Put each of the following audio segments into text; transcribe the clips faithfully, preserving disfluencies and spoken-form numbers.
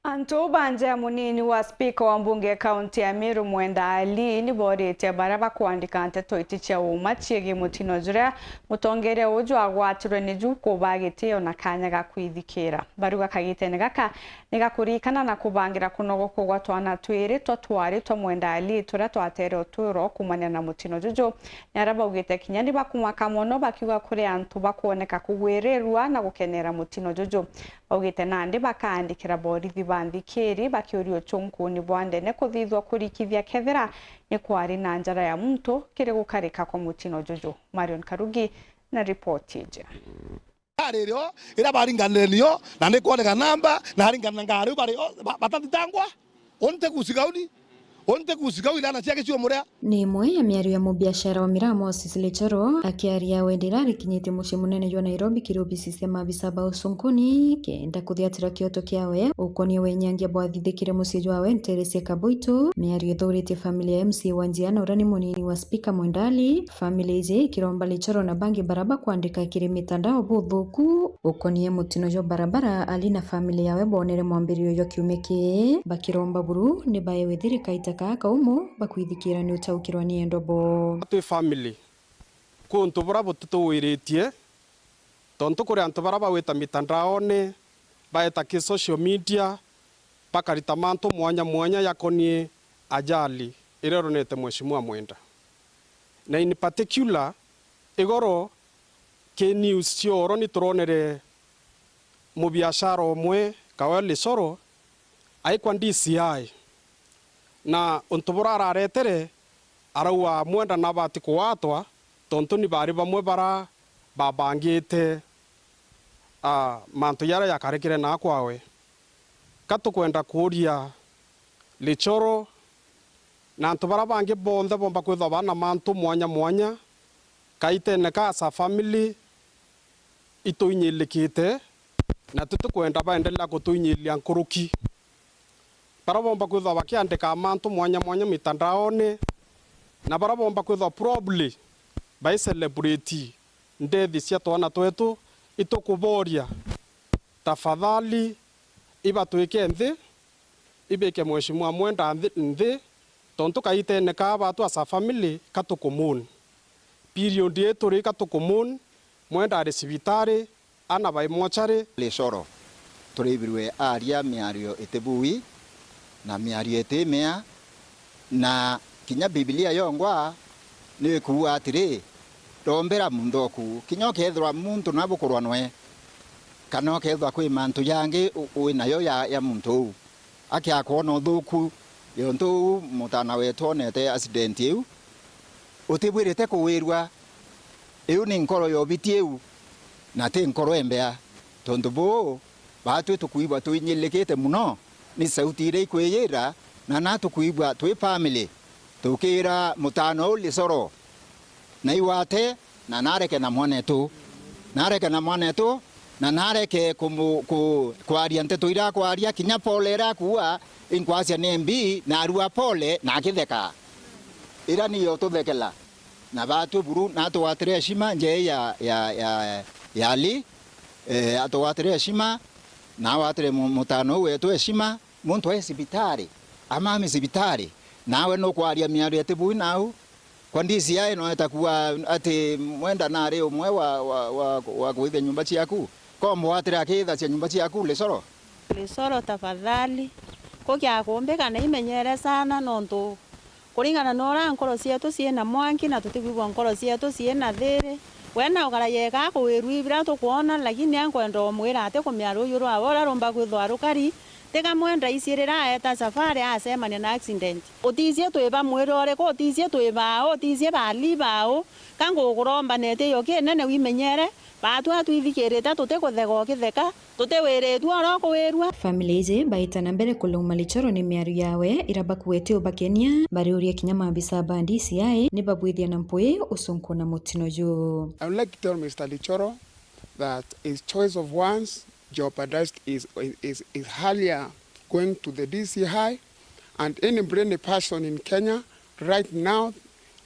Antu ba nja ya munini wa spika wa mbunge ya kaunti ya Meru Mwenda Ali ni booritie baria bakwandika nteto iti cia uuma ciigii mutino juria mutongeria uju agwatirwe ni ju kubaa gitio na kanya ga kwithikira. Baruga kagitene gaka ni gakuririkana na kubangira kunogokua gwa twana twiri twa twari twa Mwenda Ali turia twatere uturo kuumania na mutino juju. Ni aria baugite kinya ni bakumaka mono bakiuga kuri antu bakwoneka kugwirirua na gukenera mutino juju. Baugite nandi bakaandikira borithi ba nthikiri bakiuria uchunkuni bwa ndene kuthithwa kurikithia kethira ni kwari na njara ya muntu kiri gukarika kwa mutino juju. Marion Karugi na ripoti iji. Ari rio iria baringanire nio, na ni kwoneka namba, na aringana ngari bari o, ba-, batathitangwa. Unte kusigauni, unte kusigau ilana ciake ciumuria. Ni imwe ya miario ya mubiashara wa miraa Moses Lichoro akiaria we ndira arikinyitie mucii munene jwa Nairobi kiri obisi cia maabisa ba usunkuni kenda kuthiatira kioto kiawe ukonie wenyangia bwathithikire mucii jwawe ntere cia Kaboito. Miario ithuuritie family ya M C A wa Njiana uria ni munini wa spika Mwenda Ali. Family iji ikiromba Lichoro na bangi baria bakwandika kiri mitandao buthuku ukonie mutino jwa barabara Ali na family yawe boonere mwambirio jwa kiumia kii. Bakiromba buru ni baewe thirikari ta kaa kaumu bakwithikira ni utaukirwa ni endwa bo. Twi family, kwi untu buria butituwiritie, tontu kuri antu baria bagwita mitandaone, baeta ki social media, bakarita mantu mwanya mwanya jakonie ajali iria ironete Mheshimiwa Mwenda. Na in particular, igoro ki news cia oro ni turonere mubiashara umwe Kawel Isoro aikwa D C I. Na untu buria araretere, arauga Mwenda nabati kugwatwa, tontu ni bari bamwe bara babangite, ah, mantu jaria jakarekire na kwawe. Ka tukwenda kuuria Lichoro na antu baria bangi bonthe bomba kwithwa bana mantu mwanya mwanya, kaitene ka as a family, ituinyilikite, na tutikwenda baendelea kutuinyilia nkuruki. Baria bomba kwithwa bakiandika mantu mwanya mwanya mitandaone, na baria bomba kwithwa probably bai celebrate death cia twana twetu, itukuboria, tafadhali, ibatwike nthi, ibike Mheshimiwa Mwenda nthi, nthi, tontu kaitene kaa batu as a family ka tukumourn. Period ii turi ka tukumourn, Mwenda ari cibitari, ana bai mochari. Licoro, turibirwe aria miario itibui na miario itimea, na kinya Bibilia yongwa ni ikuuga atiri, rombera muntu oku, kinya ukethirwa muntu nabukurwa nwe, kana ukethirwa kwi mantu jangi u-, wi nayo ya, ya muntu uu, akiakwona uthuku, yontu uu mutana wetu onete accident iu, utibwirite kuwirua. Iu ni nkoro ya ubiti iu, na ti nkoro imbea. Tontu buu, baatwi tukwigua twinyilikite mono ni sauti iria ikwiyira, na na tukwigua twi family, tukiira mutana uu Licoro, na igwate, na nareke na mwanetu, nareke na mwanetu, na nareke kumu-, ku-, kwaria nteto iria akwaria, kinya pole iria akuua, inkwacia ni mbi, narua pole, na akitheka. Ira niyo tuthekela. Na baatwi buru, natugwatire heshima njei ya, ya, ya, ya Ali, eh, atugwatire heshima, na agwatire mu-, mutano uu wetu heshima, muntu ai cibitari, amami cibitari, nawe nukwaria miario iti bui nau? Kwa D C I no eta kuuga ati Mwenda nari umwe wa, wa, wa, wa kuithia nyumba ciaku? Ko mbwatire akiithacia nyumba ciaku, Licoro? Licoro, tafadhali. Kukia kumbika na imenyere sana, nontu kuringana na uria nkoro cietu ciina mwanki na tutikwigua nkoro cietu ciina thiri, we na ukara yeka kuwirua ibira tukwona, lakini ankwenda umwira ati kumiaru ujuru awe uria rumba kwithwa rukari, tiga Mwenda icirira aeta safari acemania na accident. Uticie twi ba mwiri uriku, uticie twi bau, uticie ba Ali bau, ka ngukuromba neti iyo kinene wimenyere, baatwi atwithikirite tutikutheka ukitheka, tutiwiritue uria ukuwirua. Family iji baita na mbere kulauma Lichoro ni miario yawe, ira bakuete ubakenia, bariuria kinya maabisa ba D C I ni babwithia na mpwi usunku na mutino juu. I would like to tell Mister Lichoro that his choice of words jeopardized his, his, his earlier going to the D C I, and any brainy person in Kenya right now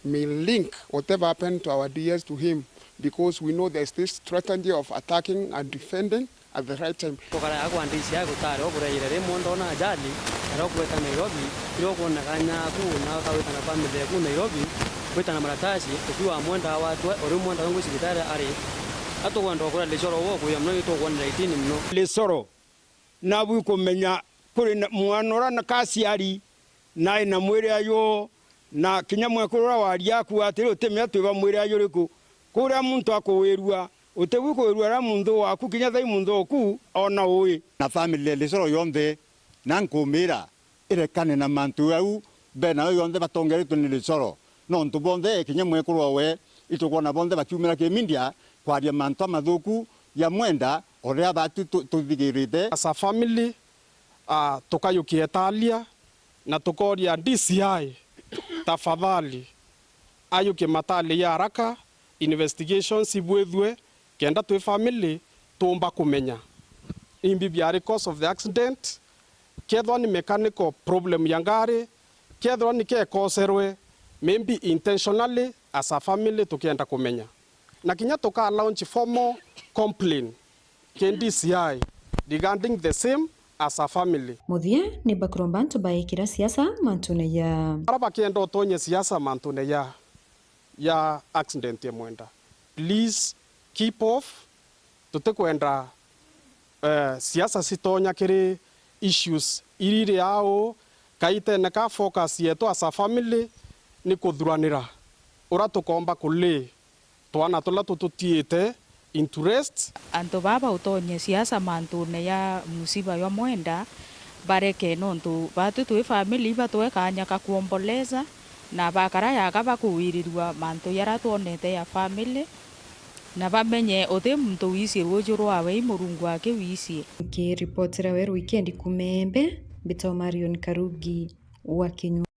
may link whatever happened to our D S to him, because we know there's this strategy of attacking and defending. at the right time. Kugara yakwa ndisi ya gutari o kureire rimwe ndona ajali, ero kweta Nairobi, iro kwona kanya aku na ukawita na family yaku Nairobi, wita na maratasi, ukiwa mwenda watwe, uri mwenda wangu cibitari ari. Atukwenda ukura licoro wo kuya mno, itukwonera itini mno. Licoro, nabu ikumenya kuri na mwana ura na kaciari, nai na mwiri ayo, na kinya mwekuru uria waria aku atiri, utimenya twiba mwiri ayo uriku. Kuria muntu akuwirua, utibu kuwirua aria muntu waku, kinya thai muntu oku, ona ui. Na family licoro yonthe, na nkumira, irekane na mantu au, be nayo yonthe batongeretwe ni licoro. Nontu bonthe, kinya mwekuru owe, itukwona bonthe bakiumira ki media, kwaria mantu amathuku ya mwenda, uria batu tu-, tuthigirite. As a family, ah, tukayukia etalia, na tukoria D C I, tafadhali, ayukie matali ya haraka, investigations ibwithue, kenda twi family tuumba kumenya imbi biari cause of the accident, kethirwa ni mechanical problem ya ngari, kethirwa ni kekoserwe, maybe intentionally, as a family tukienda kumenya. Na kinya tuka launch formal complaint ki D C I regarding the same as a family. Muthia ni bakuromba antu baikira siasa mantune ya. Bara bakienda utonye siasa mantune ya, ya accident ya Mwenda, please keep off. Tutikwenda, eh, siasa citonya kiri issues iriri au kaitene ka focus yetu as a family ni kuthuranira ura tukomba kuli twana turia tututiite interest. Antu baa bautonye siasa mantune ya musiba jwa Mwenda, bareke, nontu baatu twi family, ibatwe kanya ka kuomboleza, na bakara yaka bakuwirirua mantu jaria twonete ya family, na bamenye uti muntu wici ruuju rwawe, i Murungu aki wici. Nkiripotera Weru Wikendi kuuma Embe, mbitagwa Marion Karugi wa Kinyua.